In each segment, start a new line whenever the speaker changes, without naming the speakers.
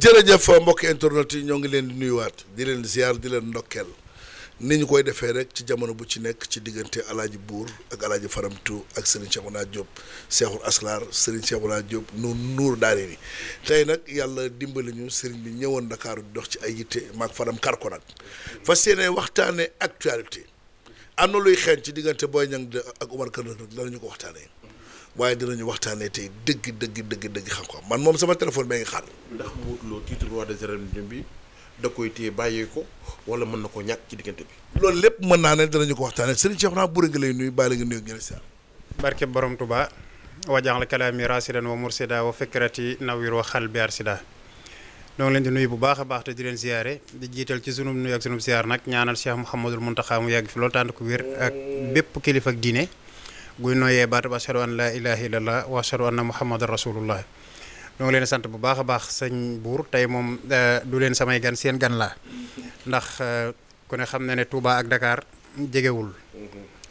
jërëjëf mbokki internet yi ñoo ngi leen di nuyuwaat di leen ziar di leen ndokkeel ni ñu koy defee rek ci jamono bu ci nekk ci diggante alaaji buur ak alaaji faramtu ak Serigne Cheikhouna Diop Cheikhul Asrar Serigne Cheikhouna Diop nuur daari ni tey nag yàlla dimbali ñu Serigne bi ñëwoon Dakar di dox ci ay yitte maag Fadam kar ko nag fas yéene waxtaane actualité am na luy xeeñ ci diggante Boy Niang ak Omar Kane nag danañu ko waxtaanee waaye dinañu waxtaanee tey dëgg xam-xam man moom sama téléphone bee ngi xaar.
ndax Modou Lo titre roi des arènes bi da koy téye bàyyee ko wala mën na ko ñàkk ci diggante bi.
loolu lépp mën naa ne danañu ko waxtaanee Serigne Cheikhouna Buur nga lay nuyu bàyyi la nga nuyu ngeen si
barke borom Tuba wajaxla kalaami rasidan wa mursida wa fikrati nawir wa xal bi arsida ñoo ngi leen di nuyu bu baax a baax te di leen ziyaare di jiital ci sunum nuyu ak sunum ziyaar nag ñaanal Cheikh Mouhamadul Mountakha mu yàgg fi loolu tànn ko wér ak bépp kilifa ak diine guy nooyee baatu ashhadu an la ilaha illallah wa ashhadu anna muhammadan rasulullah ñoo ngi leen sant bu baax a baax sëñ Buur tey moom du leen samay gan seen gan laa ndax ku ne xam na ne Touba ak Dakar jegewul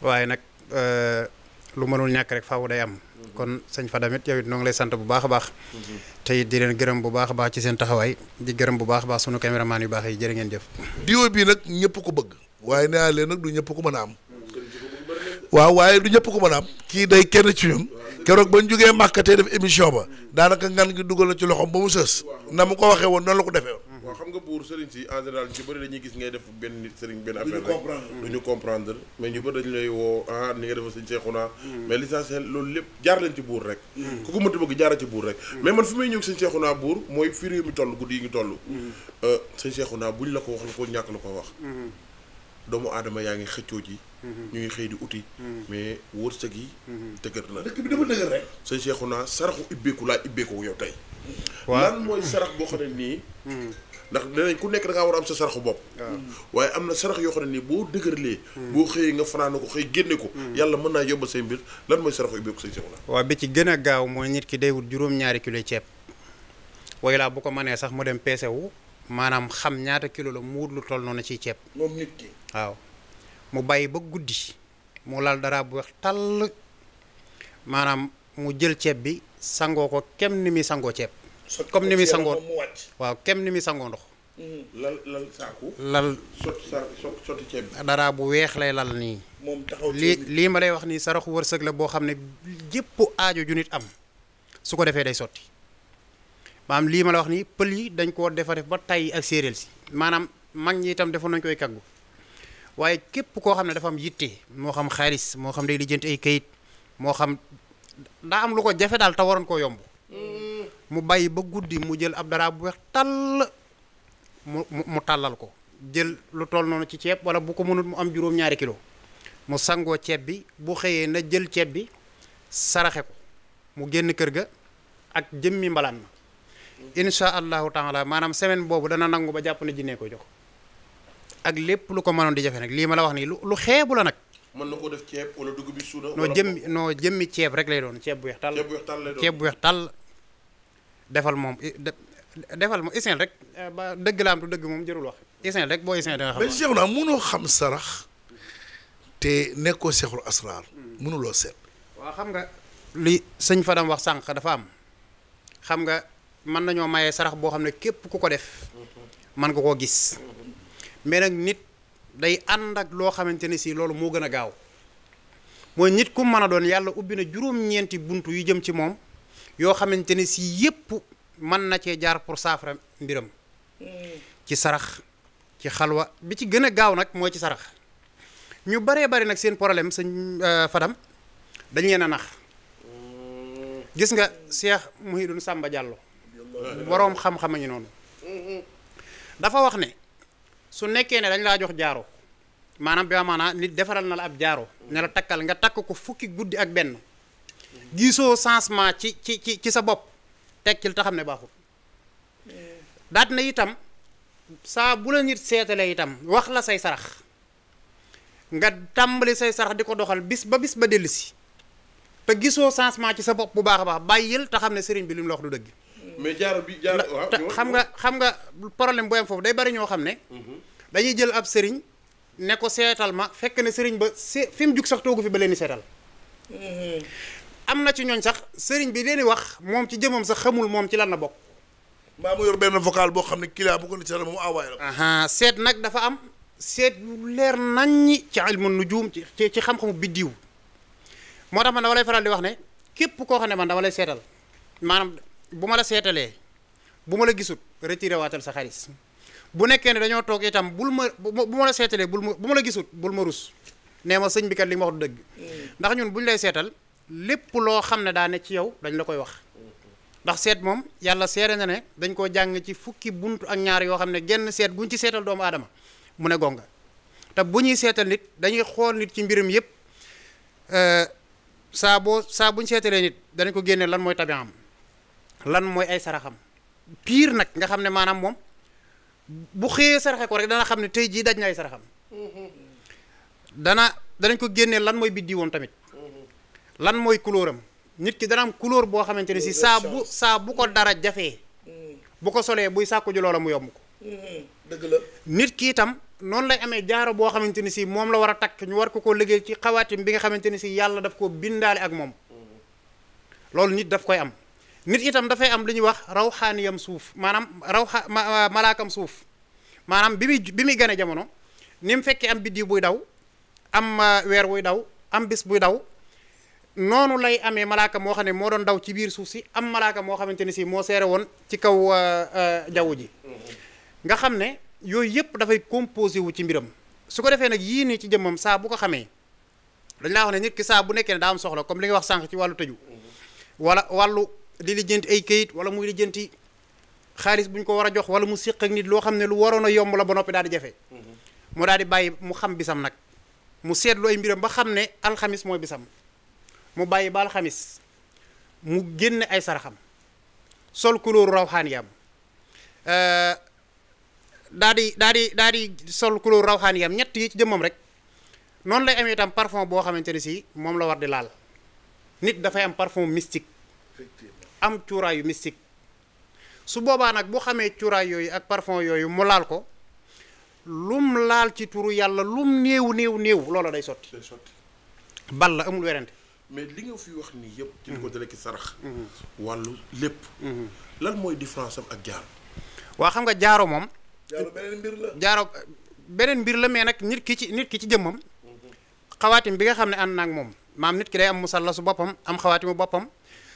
waaye nag lu mënul ñàkk rek faaw day am kon sëñ Fadam it yow it ñoo ngi lay sant bu baax a baax te it di leen gërëm bu baax a baax ci seen taxawaay di gërëm bu baax a baax sunu caméraman yu baax yi jërë ngeen jëf.
diwo bi nag ñëpp ko bëgg waaye nee naa leen nag du ñëpp ko mën a am waaw waaye du ñëpp ko mën a am kii day kenn ci ñun keroog ba ñu jógee màkkatee def émission ba daanaka ngan gi dugal na ci loxoom ba mu sës na mu ko waxee woon noonu la ko defee woon.
waaw xam nga buur sëriñ si en général ñu ci bëri dañuy gis ngay def benn nit sëriñ benn affaire rek duñu comprendre mais ñu bëri dañu lay woo ni nga defa sëñ Cheikhouna mais l'essentiel loolu lépp jaar leen ci buur rek ku ko mënta bëgg jaara ci buur rek mais man fi may ñëw sëñ Cheikhouna buur mooy fi réew mi toll guddi yi ngi toll sëñ Cheikhouna buñ la ko wax la ko ñàkk la ko wax doomu aadama yaa ngi xëccoo ji ñu ngi xëy di uti mais wërsëg yi dëgër na
dëkk bi dafa dëgër rek
sëñ Cheikhouna saraxu ibbeeku laa ibbeeku yow tey
waaw
lan mooy sarax boo xam ne nii ndax danañ ku nekk da ngaa war a am sa saraxu bopp waaye am na sarax yoo xam ne nii boo dëgërlee boo xëyee nga fanaana ko xëy génne ko yàlla mën naa yóbba say mbir lan mooy saraxu ibbeeku sëñ Cheikhouna
waaw bi ci gën a gaaw mooy nit ki day wut juróom-ñaari kilo ceeb way laa bu ko mënee sax mu dem peese wu maanaam xam ñaata kilo la mu wut lu toll noonu ciy ceeb
moom nit ki
waaw mu bàyyi ba guddi mu lal dara bu weex tàll maanaam mu jël ceeb bi sangoo ko kem ni muy sangoo ceeb comme ni muy sangoo waaw kem ni muy sangoo ndox
lal saaku
lal
sotti ceeb bi
dara bu weex lay lal nii
moom taxaw
lii ma lay wax nii saraxu wërsëg la boo xam ne jépp aajo ju nit am su ko defee day sotti maanaam lii ma la wax nii pël yi dañ koo defa def ba tay ak séeréel si maanaam mag ñi itam defoon nañ koy kaggu waaye képp koo xam ne dafa am yitte moo xam xaalis moo xam day lijjanti ay kayit moo xam daa am lu ko jafe daal te waroon koo yomb mu bàyyi ba guddi mu jël ab dara bu weex tàll mu tàllal ko jël lu toll noonu ci ceeb wala bu ko mënut mu am juróom-ñaari kilo mu sangoo ceeb bi bu xëyee na jël ceeb bi saraxe ko mu génn kër ga ak jëmmi mbalaan ma insha allahu taala maanaam semaine boobu dana nangu ba jàpp ne jinne ko jox ak lépp lu ko mënoon di jafe nag lii ma la wax nii lu xeebu la nag.
mën na ko def ceeb wala dugub bi suuna.
noo jëmmi ceeb rek lay doon ceeb bu weex tàll.
ceeb bu weex tàll lay doon
ceeb bu weex tàll defal moom isin rek ba dëgg la am tu dëgg moom jërul wax isin rek boo isin da nga xam.
mais Cheikhouna mënoo xam sarax te nekkoo Cheikhul Asrar mënuloo seet.
waaw xam nga li sëñ Fadam wax sànq dafa am xam nga mën nañoo mayee sarax boo xam ne képp ku ko def mën nga koo gis mais nag nit day ànd ak loo xamante ne si loolu moo gën a gaaw mooy nit ku mën a doon yàlla ubbi na juróom-ñeenti buntu yu jëm ci moom yoo xamante ne si yépp mën na cee jaar pour saafara mbiram ci sarax ci xalwa bi ci gën a gaaw nag mooy ci sarax ñu baree bari nag seen problème sëñ Fadam dañ leen a nax gis nga Cheikh Mouhidou Samba Diallo boroom xam-xam a ñu noonu dafa wax ne su nekkee ne dañ laa jox jaaro maanaam bi maanaam nit defaral na la ab jaaro ne la takkal nga takk ko fukki guddi ak benn gisoo changement ci sa bopp tekkil te xam ne baaxul daat na itam saa bu la nit seetalee itam wax la say sarax nga tàmbali say sarax di ko doxal bis ba dellusi te gisoo changement ci sa bopp bu baax a baax bàyyil te xam ne sëriñ bi li mu la wax du dëgg.
mais jaaro bi jaaro waaw
te xam nga problème booy am foofu day bari ñoo xam ne dañuy jël ab sëriñ ne ko seetal ma fekk ne sëriñ ba fi mu jug sax toogu fi ba leen di seetal am na ci ñooñ sax sëriñ bi leen di wax moom ci jëmam sax xamul moom ci lan la bokk
mbaa mu yor benn vocal boo xam ne client bu ko ni seetal moom envoyé la.
seet nag dafa am seet yu leer naññi ci ilmu nujum ci xam-xamu biddiw moo tax man dama lay faral di wax ne képp koo xam ne man dama lay seetal maanaam bu ma la seetalee bu ma la gisut retiré waatal sa xaalis bu nekkee ne dañoo toog itam bu ma la seetalee bu ma la gisut bul ma rus nee ma sëñ bi kat li ma wax du dëgg ndax ñun bu ñu lay seetal lépp loo xam ne daa ne ci yow dañ la koy wax ndax seet moom yàlla seere na ne dañ koo jàng ci fukki buntu ak ñaar yoo xam ne genn seet guñ ci seetal doomu aadama mu ne gonga te bu ñuy seetal nit dañuy xool nit ci mbiram yépp saa buñ seetalee nit danañ ko génne lan mooy tabiam lan mooy ay saraxam pire nag nga xam ne maanaam moom bu xëyee saraxe ko rek dana xam ne tey jii daj na ay saraxam danañ ko génnee lan mooy biddiwoom tamit lan mooy couleuram nit ki dana am couleur boo xamante ne si saa bu ko dara jafee bu ko solee buy sàkku ji loola mu yomb ko
dëgg la
nit ki itam noonu lay amee jaaro boo xamante ni si moom la war a takk ñu war ko liggéey ci xawaatim bi nga xamante ni si yàlla daf ko bindaale ak moom loolu nit daf koy am nit itam dafay am li ñuy wax rawxaaniyam suuf maanaam malaakam suuf maanaam bi muy gane jamono ni mu fekkee am biddiw buy daw am weer buy daw am bis buy daw noonu lay amee malaaka moo xam ne moo doon daw ci biir suuf si am malaaka moo xamante ni si moo seere woon ci kaw jaww ji nga xam ne yooyu yëpp dafay composé wu ci mbiram su ko defee nag yii nii ci jëmmam saa bu ko xamee dañ laa wax ne nit ki saa bu nekkee ne daa am soxla comme li nga wax sànq ci wàllu tëju wala wàllu di lijjanti ay këyit wala muy lijjanti xaalis bu ñu ko war a jox wala mu séq ak nit loo xam ne lu waroon a yomb la ba noppi daal di jafe mu daal di bàyyi mu xam bisam nag mu seetlu ay mbiram ba xam ne alxamis mooy bisam mu bàyyi ba alxamis mu génne ay saraxam sol couleur rawxaaniyam daa di sol couleur rawxaaniyam ñett yi ci jëmmam rek noonu lay amee itam parfum boo xamante ne si moom la war di laal nit dafay am parfum mystique am cuuraayu mystique su boobaa nag bu xamee cuuraay yooyu ak parfum yooyu mu laal ko lum laal ci turu yàlla lum néew loola day sotti bal la amul werante
mais li nga fi wax nii yëpp ci li ko dalee ki sarax wàllu lépp lan mooy différence am ak jaaro
waa xam nga jaaro moom
jaaro
beneen mbir la mais nag nit ki ci jëmmam xawaatim bi nga xam ne ànd naag moom maam nit ki day am musallasu boppam am xawaatimu boppam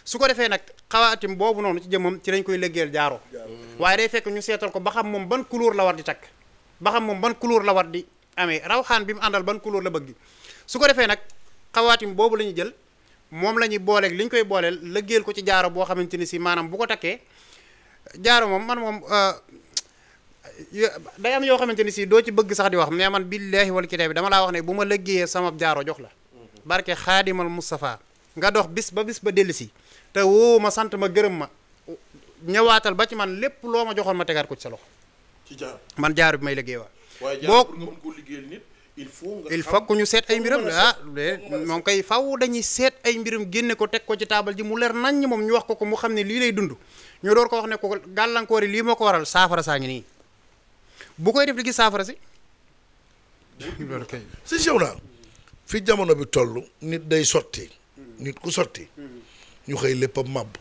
su ko defee nag xawaatim boobu noonu ci jëmmam ci lañ koy liggéeyal jaaro waaye day fekk ñu seetal ko ba xam moom ban couleur la war di takk ba xam moom ban couleur la war di amee rawxaan bi mu àndal ban couleur la bëgg su ko defee nag xawaatim boobu la ñuy jël moom la ñuy booleeg li ñu koy booleel liggéeyal ko ci jaaro boo xamante ni si maanaam bu ko takkee jaaro moom man moom day am yoo xamante ni si doo ci bëgg sax di wax mais man billaahi wal kitaabi dama laa wax ne bu ma liggéeyee sama jaaro jox la barke xaadimal Moustapha nga dox bis ba dellu si te woo ma sant ma gërëm ma ñëwaatal ba ci man lépp loo ma joxoon ma tegaat ko ci sa loxo
ci jaaro
man jaaro bi may liggéey waa
waaye jaaro pour nga mën koo liggéeyal nit
il faut que ñu seet ay mbiram moom koy faw dañuy seet ay mbiram génne ko teg ko ci taabal ji mu leer nañ moom ñu wax ko mu xam ne lii lay dund ñu door ko wax ne ko gàllankoor yi lii moo ko waral saafara saa ngi nii bu koy def di gis saafara si
si sew naa fi jamono bi toll nit day sotti nit ku sotti ñu xëy lépp a màbb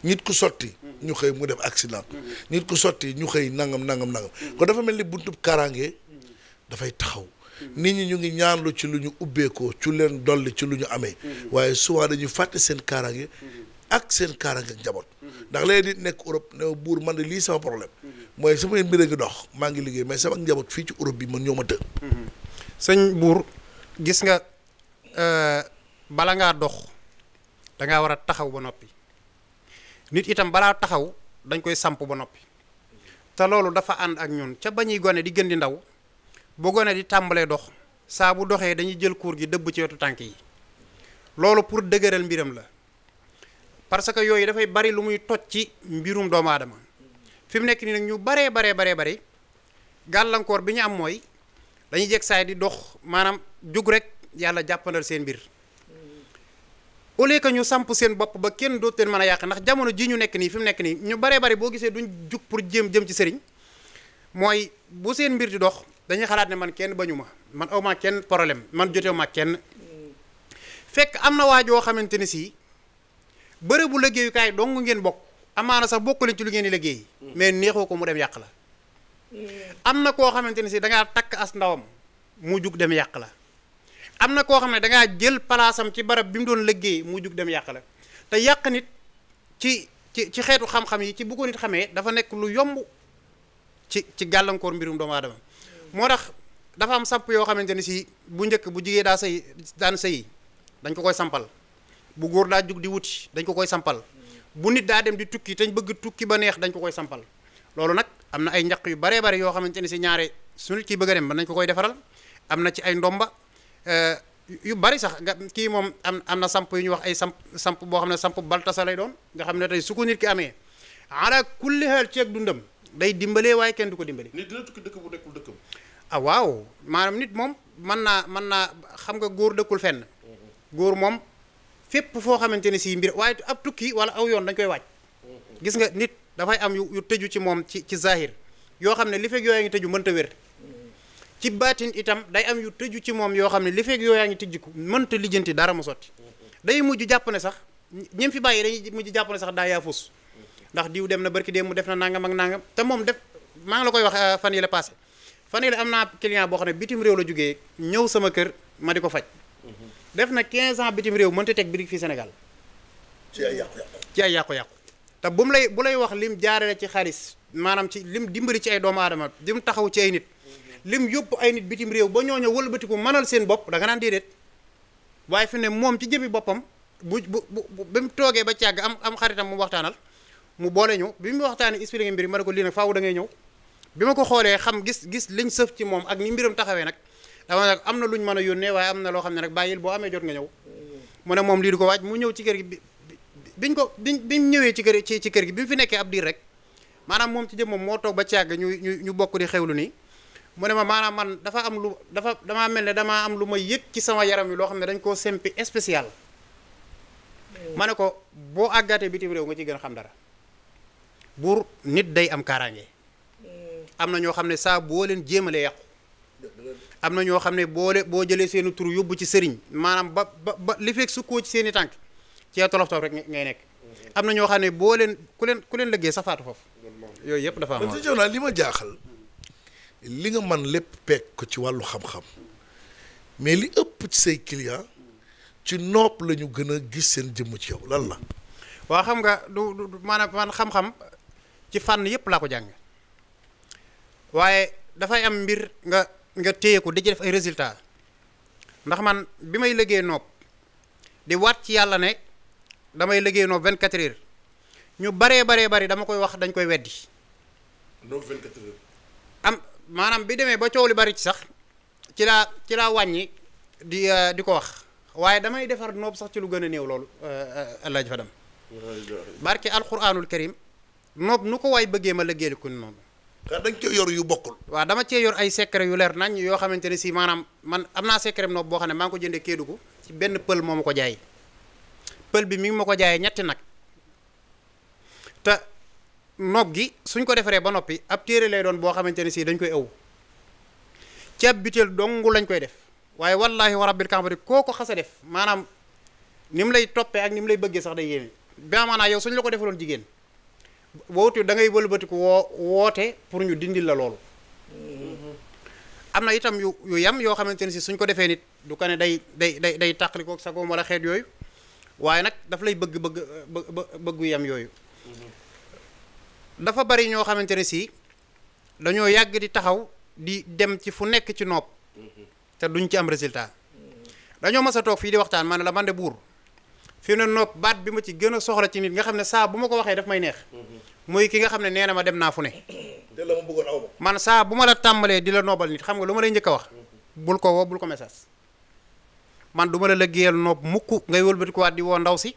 nit ku sotti ñu xëy mu def accident nit ku sotti ñu xëy nangam kon dafa mel ni buntub kaaraange dafay taxaw nit ñi ñu ngi ñaanlu ci lu ñu ubbeekoo ci leen dolli ci lu ñu amee waaye souvent dañuy fàtte seen kaaraange ak seen kaaraange ak njaboot ndax léegi nit nekk Europe ne buur man de lii sama problème mooy sama mbir a ngi dox maa ngi liggéey mais sama njaboot fii ci Europe bi man ñoo ma të
sëñ buur gis nga bala ngaa dox dangaa war a taxaw ba noppi nit itam balaa taxaw dañ koy samp ba noppi te loolu dafa ànd ak ñun ca bañuy gone di gën di ndaw bu gone di tàmbalee dox saa bu doxee dañuy jël kuur gi dëbb ci wetu tànk yi loolu pour dëgëral mbiram la parce que yooyu dafay bari lu muy toj ci mbirum doomu aadama fi mu nekk nii nag ñu baree gàllankoor bi ñu am mooy dañuy jeg saay di dox maanaam jug rek yàlla jàppandal seen mbir au lieu que ñu samp seen bopp ba kenn dootu leen mën a yàq ndax jamono ji ñu nekk nii fi mu nekk nii ñu baree bari boo gisee duñ jug pour jëm ci sëriñ mooy bu seen mbir di dox dañuy xalaat ne man kenn bañu ma man aw ma kenn problème man jotewu ma kenn fekk am na waajoo xamante ne si bërëbu liggéeyukaay dong ngeen bokk amaana sax bokku leen ci lu ngeen di liggéey mais neexoo ko mu dem yàq la am na koo xamante ne si da ngaa takk as ndawam mu jug dem yàq la am na koo xam ne da ngaa jël palaasam ci barab bi mu doon liggéey mu jug dem yàq la te yàq nit ci xeetu xam-xam yi ci bu ko nit xamee dafa nekk lu yomb ci gàllankoor mbirum doomu aadama moo tax dafa am samp yoo xamante ne si bu njëkk bu jigee daan sëy dañ ko koy sampal bu góor daa jug di wuti dañ ko koy sampal bu nit daa dem di tukki te ñu bëgg tukki ba neex dañ ko koy sampal loolu nag am na ay njaq yu baree bari yoo xamante ne si ñaare su nit ki bëgg a dem mën nañ ko koy defaral am na ci ay ndomba yu bari sax kii moom am na samp yu ñuy wax ay samp boo xam ne samp baltasa lay doon nga xam ne tey su ko nit ki amee ala kulli haal ceeg dundam day dimbalee waaye kenn du ko dimbali.
nit dina tukki dëkk bu nekkul dëkkam.
ah waaw maanaam nit moom mën naa xam nga góor dëkkul fenn góor moom fépp foo xamante ne si mbir waaye ab tukki wala aw yoon dañ koy waaj gis nga nit dafay am yu tëju ci moom ci zahir yoo xam ne li fekk yooyaa ngi tëju mënta wér ci baatin itam day am yu tëju ci moom yoo xam ne li fekk yooyaa ngi tëjjiku mënta lijjanti dara mu sotti day mujj jàpp ne sax ñim fi bàyyi dañuy mujj jàpp ne sax daa yaafus ndax diw dem na barki dem mu def na nangam ak nangam te moom def maa ngi la koy wax fan yi la passé fan yi la am naa client boo xam ne bitim réew la jógee ñëw sama kër ma di ko faj def na 15 ans bitim réew mënta teg birig fii Sénégal
ci ay
yàqu-yàqu te bu lay wax lim jaarale ci xaalis maanaam ci lim dimbali ci ay doomu aadama lim taxaw ci ay nit lim yóbbu ay nit bitim réew ba ñooñu wëlbatiku mënal seen bopp da nga naan déedéet waaye fi ne moom ci jëmi boppam bu mu toogee ba càgg am xaritam mu waxtaanal mu boole ñu bi mu waxtaanee expliqué mbir ma ne ko lii nag faaw da ngay ñëw bi ma ko xoolee xam gis liñ sëf ci moom ak ni mbiram taxawee nag dama nag am na luñ mën a yónnee waaye am na loo xam ne nag bàyyil boo amee jot nga ñëw mu ne moom lii di ko waaj mu ñëw ci kër gi biñ ñëwee ci kër gi bi mu fi nekkee ab diir rek maanaam moom ci jëm moom moo toog ba càgg ñu bokk di xewlu nii mu ne ma maanaam man damaa mel ne damaa am lu ma yëg ci sama yaram wi loo xam ne dañ koo sempi spécial ma ne ko boo àggaatee bitim réew nga ci gën a xam dara buur nit day am kaaraange am na ñoo xam ne saa boo leen jéemalee yàqu am na ñoo xam ne boo jëlee seeni tur yóbbu ci sëriñ maanaam ba li fekk sukkoo ci seeni tànk ci tolof tolof rek ngay nekk am na ñoo xam ne boo leen ku leen lëggee sa faatu foofu yooyu yëpp dafa am
jow naa li ma jaaxal li nga man lépp peeg ko ci wàllu xam-xam mais li ëpp ci say client ci nopp la ñu gën a gis seen jëmm ci yow lan la
waaw xam nga du maanaam man xam-xam ci fànn yëpp laa ko jàng waaye dafay am mbir nga téye ko di ci def ay résultat ndax man bi may liggéey nopp di waat ci yàlla ne damay liggéey nopp 24 heures ñu bari dama koy wax dañ koy weddi
nopp 24 heures
am maanaam bi demee ba coow li bari ci sax ci laa wàññi di ko wax waaye damay defar nopp sax ci lu gën a néew loolu allah ji fa dem barke alquranul karim nopp nu ko waay bëggee ma liggéey ko noonu
da nga cee yor yu bokkul
waaw dama cee yor ay secret yu leer nañ yoo xamante ne si maanaam man am naa secret nopp boo xam ne maa ngi ko jëndee Kédougou ci benn pël moo ma ko jaay pël bi mi ngi ma ko jaayee ñetti nag te nopp gi suñ ko defaree ba noppi ab téere lay doon boo xamante ne si dañ koy ëw ci ab butéel dongu lañ koy def waaye wallahi wa rabbil kaaba koo ko xas a def maanaam ni mu lay toppee ak ni mu lay bëggee sax day yéeme ba maanaam yow suñ la ko defaloon jigéen wootu da ngay wëlbatiku woote pour ñu dindil la loolu am na itam yu yam yoo xamante ne si suñ ko defee nit du ko ne day tàqalikook sagoom wala xeet yooyu waaye nag daf lay bëggu yam yooyu dafa bari ñoo xamante ne si dañoo yàgg di taxaw di dem ci fu nekk ci nopp te duñ ci am résultat dañoo mas a toog fii di waxtaan ma ne la man de buur fi ne nopp baat bi ma ci gën a soxla ci nit nga xam ne saa bu ma ko waxee daf may neex muy ki nga xam ne nee na ma dem naa fu ne
te la ma bëggoon aw ma
man saa bu ma la tàmbalee di la noobal nit xam nga lu ma lay njëkk a wax bul ko woo bul ko message man du ma la liggéeyal nopp mukk ngay wëlbati ko waat di woo ndaw si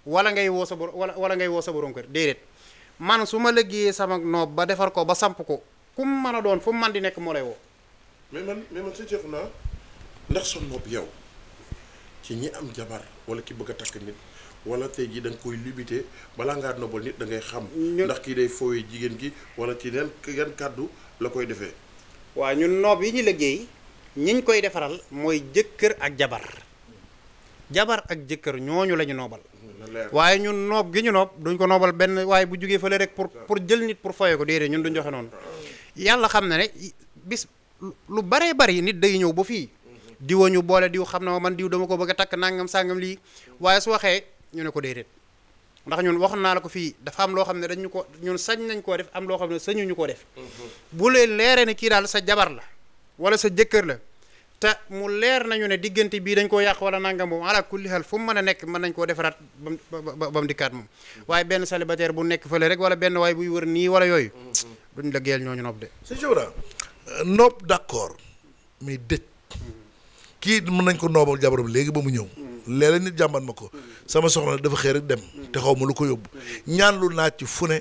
wala ngay woo sa wala ngay woo sa borom kër déedéet man su ma liggéeyee sama noob ba defar ko ba samp ko ku mu mën a doon fu mu man di nekk moo lay woo
mais man sa ceexu naa ndax sa nopp yow ci ñi am jabar wala ki bëgg a takk nit wala tey jii da nga koy limité balaa ngaa nobal nit da ngay xam ndax kii day foowee jigéen gi wala ci yan kàddu la koy defee
waaw ñun noob yi ñu liggéey ñiñ koy defaral mooy jëkkër ak jabar jabar ak jëkkër ñooñu la ñu noobal waaye ñun noob gi ñu noob duñ ko noobal benn waaye bu jugee fële rek pour jël nit pour foye ko déedéet ñun duñ joxe noonu yàlla xam na ne bis lu baree bari nit day ñëw ba fii diwa ñu boole diw xam na man diw dama ko bëgg a takk nangam sàngam lii waaye su waxee ñu ne ko déedéet ndax ñun waxoon naa la ko fii dafa am loo xam ne dañu ko ñun sañ nañ koo def am loo xam ne sañuñu koo def bu leen leeree ne kii daal sa jabar la wala sa jëkkër la te mu leer nañu ne diggante bii dañ koo yàq wala nangam moom ala kulli xel fu mu mën a nekk mën nañ koo defaraat ba mu dikkaat moom waaye benn célibataire bu nekk fële rek wala benn waaye buy wër nii wala yooyu duñ la geel ñooñu nopp de
sëñ Cheikhouna nopp d'accord mais dëj kii mën nañ ko noobal jabaram léegi ba mu ñëw léeg-léeg nit jàmbat ma ko sama soxna dafa xëy rek dem te xaw ma lu ko yóbbu ñaan lu naaj ci fu ne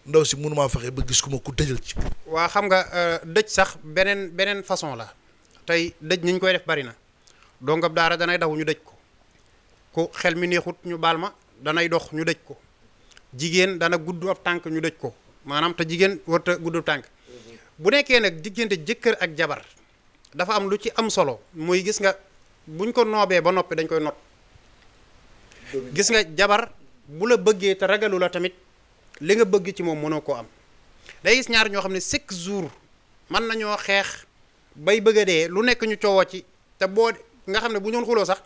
ndaw si mënumaa fexe ba gis ku ma ku tëjal ci
waa xam nga dëj sax beneen façon la tey dëj ni ñu koy def bari na dongab daara danay daw ñu dëj ko ku xel mi neexut ñu baal ma danay dox ñu dëj ko jigéen dana gudd ab tànk ñu dëj ko maanaam te jigéen warta gudd ab tànk bu nekkee nag diggante jëkkër ak jabar dafa am lu ci am solo muy gis nga buñ ko noobee ba noppi dañ koy not gis nga jabar bu la bëggee te ragalu la tamit li nga bëgg ci moom mënoo koo am day gis ñaar ñoo xam ne chaque jour mën nañoo xeex bay bëgg a dee lu nekk ñu coowoo ci te boo nga xam ne bu ñoon xuloo sax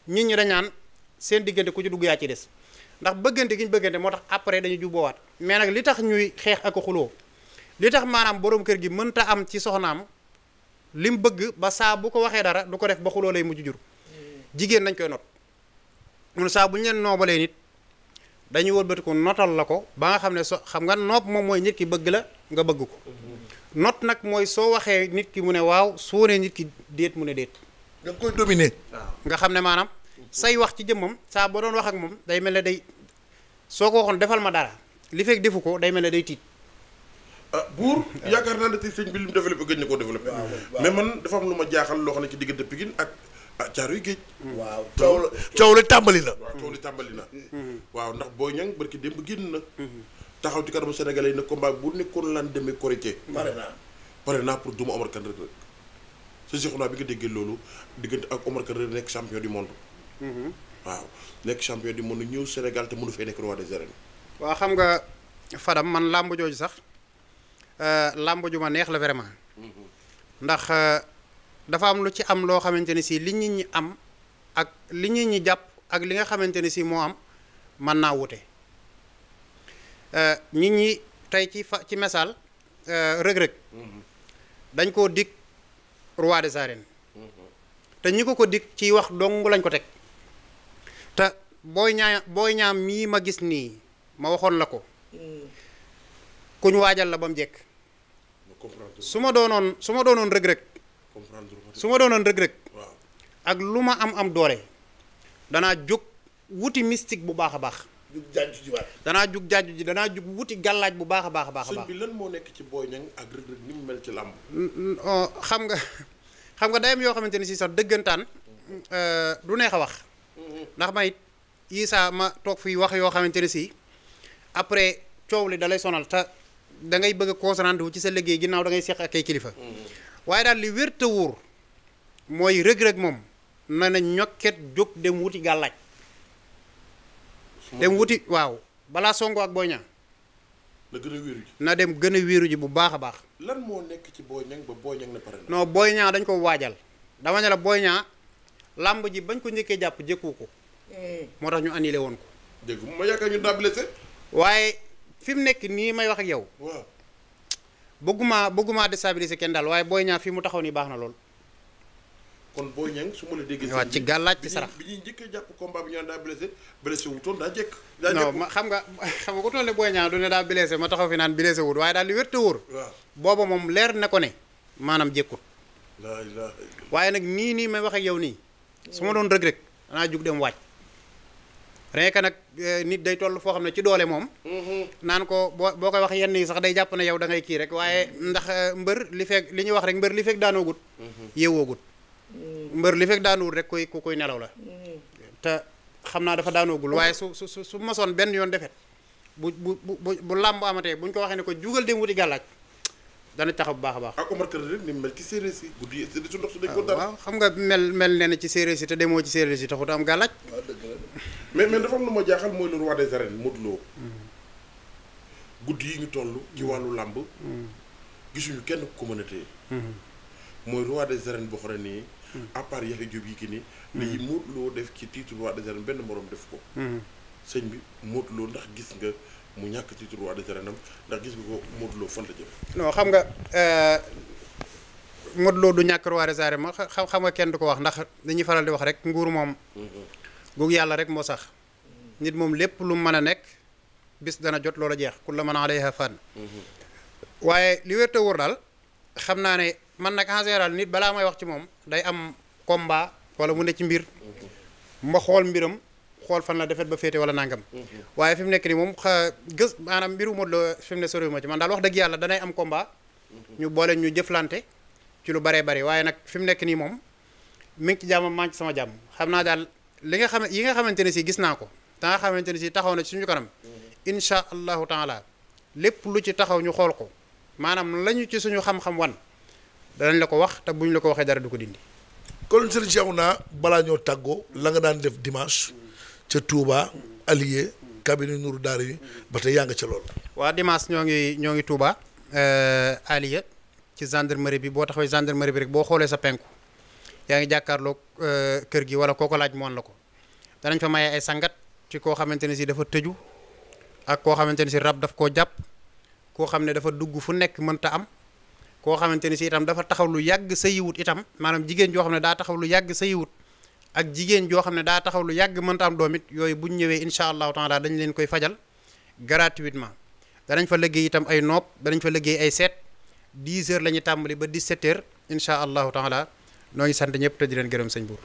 nit ñi dañaan seen diggante ku ci dugg yaa ci des ndax bëggante gi ñu bëggante moo tax après dañu jubboowaat mais nag li tax ñuy xeex ak xuloo li tax maanaam borom kër gi mënta am ci soxnaam li mu bëgg ba saa bu ko waxee dara du ko def ba xuloo lay mujj jur jigéen dañ koy not mun saa bu ñu leen noobalee nit dañuy wëlbatiku notal la ko ba nga xam ne xam nga nopp moom mooy nit ki bëgg la nga bëgg ko not nag mooy soo waxee nit ki mu ne waaw soo nee nit ki déet mu ne déet
nga koy dominer
nga xam ne maanaam say wax ci jëmmam saa boo doon wax ak moom day mel ne day soo ko waxoon defal ma dara li fekk defu ko day mel ne day tiit
buur yaakaar naa ne ci sëñ bi li mu développé gëj na koo développé mais man dafa am lu ma jaaxal loo xam ne ci diggante Pikine ak Caaroy Géej
waaw coow la tàmbali na
waaw coow li tàmbali na waaw ndax Boy Niang barki démb génn na taxaw ci kanamu Sénégalais yi ne combat bu nekkoon lan demee Korité pare naa pour duma Omar Kane Reug Reug sa Cheikhouna bi nga déggee loolu diggante ak Omar Kane Reug Reug nekk champion du monde waaw nekk champion du monde ñëw Sénégal te mënu fay nekk roi des arènes
waaw xam nga Fadam man làmb jooju sax làmb ju ma neex la vraiment ndax dafa am lu ci am loo xamante ne si li nit ñi am ak li nit ñi jàpp ak li nga xamante ne si moo am mën naa wute nit ñi tey ci misaal Reug-Reug dañ koo dig roi des arènes te ñi ko dig ciy wax dong lañ ko teg te Boy Niang mii ma gis nii ma waxoon la ko kuñ waajal la ba mu jekk su ma doonoon Reug-Reug su ma doonoon Reug-Reug ak lu ma am doole danaa jóg wuti mystique bu baax a baax danaa jug jaaju ji danaa jug wuti gàllaaj bu baax a baax a baax
sëñ bi lan moo nekk ci Boy Niang ak Reug-Reug ni mu mel ci làmb
xam nga day am yoo xamante ni si sax dëggantaan du neex a wax ndax may Issa ma toog fii wax yoo xamante ne si après coow li da lay sonal te da ngay bëgg a concentré wu ci sa liggéey ginnaaw da ngay seq ak ay kilifa waaye daal li wér te wóor mooy Reug-Reug moom na ñokket jóg dem wuti gàllaaj dem wuti waaw balaa songo ak Boy Niang na dem gën a wéeru ji bu baax a baax
lan moo nekk ci Boy Niang ba Boy Niang na pare na
non Boy Niang dañ ko waajal dama ne la Boy Niang làmb ji bañ ko njëkkee jàpp jëkku ko moo tax ñu annulé woon ko
dégg ma yaakaar ñu daa blessé
waaye fi mu nekk nii may wax ak yow
waaw
bëgguma déstabiliser kenn daal waaye Boy Niang fii mu taxaw nii baax na lool
kon Boy Niang su ma la déggee
waaw ci gàllaaj ci sarax
bi ñuy njëkkee jàpp combat bi ñu naan daa blessé wutoon daa jekk
non ma xam nga ku toll ne Boy Niang du ne daa blessé ma taxaw fi naan blessé wut waaye daal li wér te wóor
waaw
booba moom leer na ko ne maanaam jékkut
laa ilaaha
waaye nag nii may wax ak yow nii su ma doon Reug-Reug danaa jug dem waaj rien que nag nit day toll foo xam ne ci doole moom naan ko boo koy wax yenn yi sax day jàpp ne yow da ngay kii rek waaye ndax mbër li fekk li ñuy wax rek mbër li fekk daanoo gut yeewoo gut mbër li fekk daanuwul rek kuy nelaw la te xam naa dafa daanoogul waaye su masoon benn yoon defet bu làmb amatee buñ ko waxee ne ko jugal dem wuti gàllaaj dana taxaw bu baax a baax.
ak Omar Kër rek ni mel ci séeréer si guddi yi su ndox su dañ ko dara.
waaw xam nga mel ne ci séeréer si te demoo ci séeréer si taxut am gàllaaj.
waaw dëgg la.
mais dafa am lu ma jaaxal mooy le roi des arènes Modou Lo. guddi yi ñu toll ci wàllu làmb. gisuñu kenn ku ko mën a téye. mooy roi des arènes boo xam ne nii. à part Yaxya Jóob Yékini li Modou Lo def ci titre roi des arènes benn morom def ko. sëñ bi Modou Lo ndax gis nga mu ñàkk titre roi des arènes am ndax gis nga ko Modou Lo fan la jëm.
non xam nga Modou Lo du ñàkk roi des arènes ma xam nga kenn du ko wax ndax dañuy faral di wax rek nguur moom. googu yàlla rek moo sax. nit moom lépp lu mën a nekk bis dana jot loola jeex ku la mën a alayha fan. waaye li wér te wóor daal xam naa ne man nag en général nit balaa may wax ci moom day am combat wala mu ne ci mbir. ma xool mbiram xool fan la defet ba féete wala nangam. waaye fi mu nekk nii moom maanaam mbiru Modou Lo fi mu ne soriwuma ci man daal wax dëgg yàlla danay am combat. ñu boole ñu jëflante ci lu baree bari waaye nag fi mu nekk nii moom mi ngi ci jàmm maa ngi ci sama jàmm xam naa daal li nga xam yi nga xamante ne si gis naa ko te nga xamante ne si taxaw na ci suñu kanam. incha allahu taala lépp lu ci taxaw ñu xool ko maanaam lañu ci suñu xam-xam wan danañ la ko wax te buñ la ko waxee dara du ko dindi.
kon Serigne Cheikhouna balaa ñoo tàggoo la nga daan def dimanche ca Touba Alié cabinet Nourou Daara ba tey yaa nga ca lool.
waa dimanche ñoo ngi Touba Alié ci gendarmerie bi boo taxawee gendarmerie bi rek boo xoolee sa penku yaa ngi jàkkaarloog kër gi wala kooko laaj moon la ko danañ fa maye ay sangat ci koo xamante ne si dafa tëju ak koo xamante ne si rab daf koo jàpp koo xam ne dafa dugg fu nekk mënta am. koo xamante ni si itam dafa taxaw lu yàgg sa yiwut itam maanaam jigéen joo xam ne daa taxaw lu yàgg sa yiwut ak jigéen joo xam ne daa taxaw lu yàgg mënta am doom it yooyu bu ñu ñëwee incha allahu taala dañ leen koy fajal gratuitement danañ fa liggéey itam ay nopp danañ fa liggéey ay seet 10 heures la ñuy tàmbali ba 17 heures incha allahu taala noo ngi sant ñëpp te di leen gërëm sëñ buur